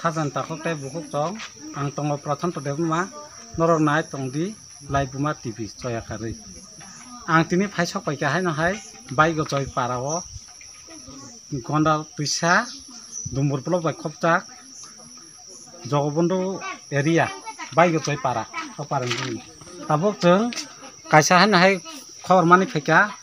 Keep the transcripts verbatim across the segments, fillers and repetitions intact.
Sajan takhuk tei bukhuk chong, ang tongo Prathanto Debbarma, norok nai tong di Laibuma T V choya karwi. Ang tini phai sok paikha haino hai Baigo Choi para o, Gonda Twisa, Dumbur block bai khopjak, Jogobondhu area, Baigo Choi para, o para ni. Tabuk chwng kaisa haino hai khobor mani phaikha,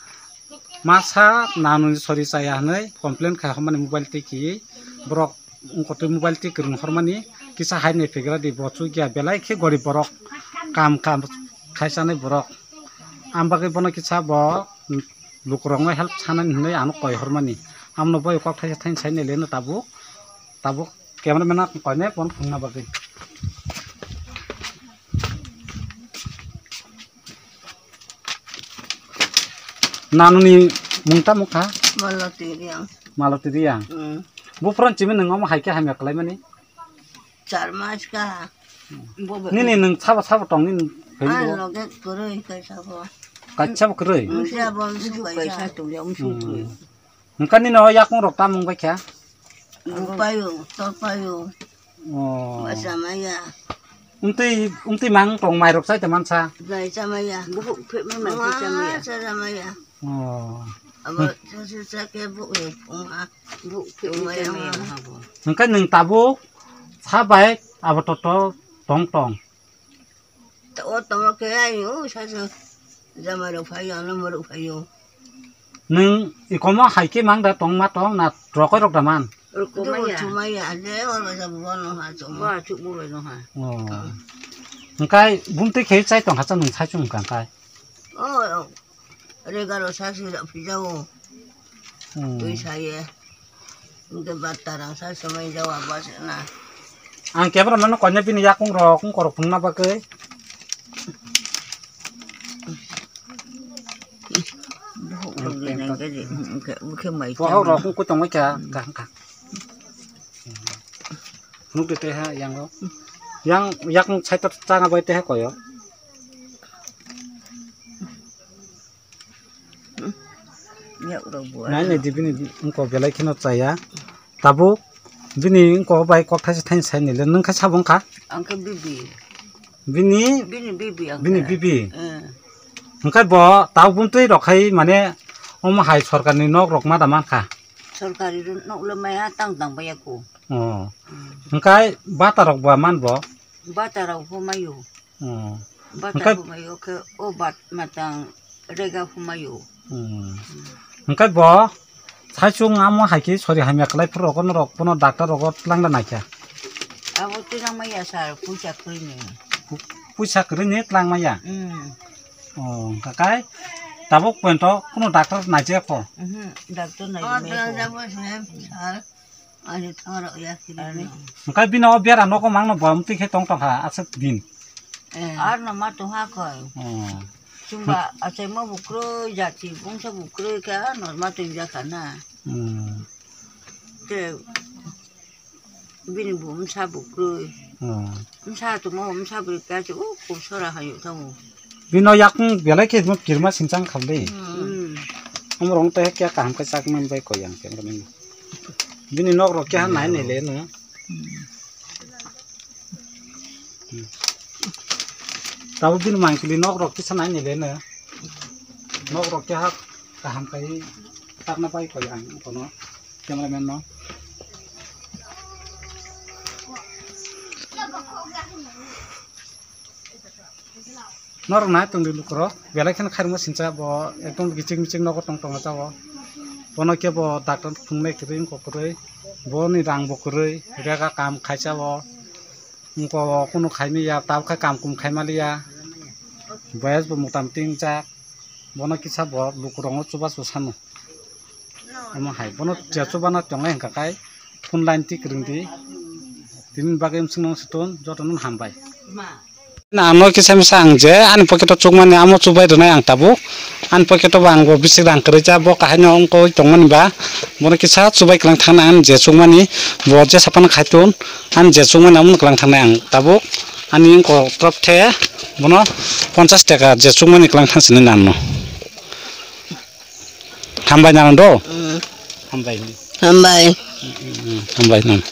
masa nanuni sori chaya hwnwi complain khai hwnmani mobile twi kiwi borok wngkotwi mobile twi kwrwng hormani kisa hai nai phaikra di bo chukya belai khe gorib borok kam kam khai chanai borok. Am bagwi bono kisa bo lukurokno help sanani hwnwi ano koi hormani. Amno bo kok thaisa thaini sai nai leno tabuk tabuk camera man koinai bono phungna bagwi. Nanuni mung tamo kha? Malati Riang. Malati Riang. Mm. Buphron chimi nung omo hai khe hamya kalaimani? Char mas kha. Nini nung sabo sabo tong nini. Ah, loge kwrwi kaisa bo. Kaisa bo kwrwi? Musa bo musu kaisa. Kaisa tong ya musu kwrwi. Hwnkhe nini o yakung rok tamung bai kha? Bupayo, torpayo. Oh. Basa maya. Umtwi, umtwi mang tong mai rok chai te mansa. Jai cha maya. Buhuk phek mai mai cha maya. Cha cha maya. Oh. Abo cha cha cha ke buhuk phek ma. Buhuk phek mai cha maya. Hwnkhe nwng tabuk sa bai abo toto tong tong. O tongo khe ayung o sasu jamarok phaio, ano morok phaio. Nwng ikomo hai khe mang da tongma tong na rokoi rok da man? Rokoi maya. Chumaya, je oro ja bono ha chuma. Ba chuk bo no ha. Oh. Hwnkhe bumtwi khe chai tong kha cha nwng sai chung kha kai. Oh, Regalo sa sui rok phijao. Hmm. Twi saye. Hwnkhe batta rang sa somai jawa bas na. Ang kebra mano konya bini yakung rok wng korok phungna bagwi. Bohok rok di nang khe di, hwnkhe, hwnkhe mai. Bohok rok wng kutongwi kha, kha, kha. Nuk de teha yang rok. Yang yakung side to chana bai teha koyo. Nai nai di bini wngkok belai kheno chaya. Tabuk bini wngkok bai kok thaisa thaini sai nile. Nwng khe sabo wngkha? Ang khe bibi. Bini? Bini bibi ang khe. Bini bibi? Eh. Hwnkhe bo tabuk buntwi rok khai mane omo hai sorkarni nok rok ma da mankha? Sorkari nok le maya tang tang baya ko. Oh. Hmm. Hwnkhe bata rok ba man bo? Bata rok pho mayo. Oh. Bata hwnkhe humai o khe o bat matang rega humai o. Hmm. Hwnkhe bo saichung amo hai khe sori hamya kwlai phuru rok norok bono doctor rogo twlang da naikha. Abo twlang maya sir, puisa kwrwi ni. Pu-, puisa kwrwi ni twlang maya? Hmm. Oh, hwnkhe kai tabuk poito kuno doctor naijak kho? Mhm, doctor nai. Oh, maya kho. Doctor sir. Ani thoro ya kiri. Hwnkhe bini o bera nogo mangno bo amtwi khe tong tong kha aswk din. Eh. Arno ma tong ha koi. Oh. Chumba achaima bo kwrwi, jati bongsa bo kwrwi khe arno ma tong ja kha na. Hmm. Te bini bo msa bo kwrwi. Oh. Msa tongma bo msa bwrwi khe o kok sora hayo thango. Bino yakung belai khe kirma singchang kham de. Hmm. Omorok tei khe kaham khe chak man bai koi ang khe. Bini nok rok keha nai nai le no. Tabuk bini mangpili nok rok kisa nai nai le no. Nok rok keha kaham kai takna pai koi ang kono cameraman no. Norok nai tongdi lukurok, belai kheno khairokma sincha bo ekdom kichik michik nogo tong tongo jabo. Bono khe bo doctor phunuknai kwrwi wngkha kwrwi, boni rang bo kwrwi, rega kam khaisa bo, wngkha bo kunu khaimaya, tabukhe kam kum khaimaliya, boyes bo motamti wngjak, bono kisa bo lukurokno chubachu sano. Omo hai bono je chubana tongnai hwnkha khai phone line tik rwngdi. Tini bagwi wngsugnung sutun jotono hambai. Na ano kisa misa ang je ani pocket o chukmani amo chubai rwnai ang tabuk. Ani pocket o bo ang bo bisik rang kwrwi cha bo kahai no wngkoi tongmani ba bono kisa chubai kwlang thangna ang je chukmani bo je sapano khaitun ang je chukmani amo kwlang thangnai ang tabuk. Ani wngkok top the bono ponchas taka je chukmani kwlang thang sini nangno. Hambai nang do? Mm. Hambai. Hambai. Mm, hambai nang.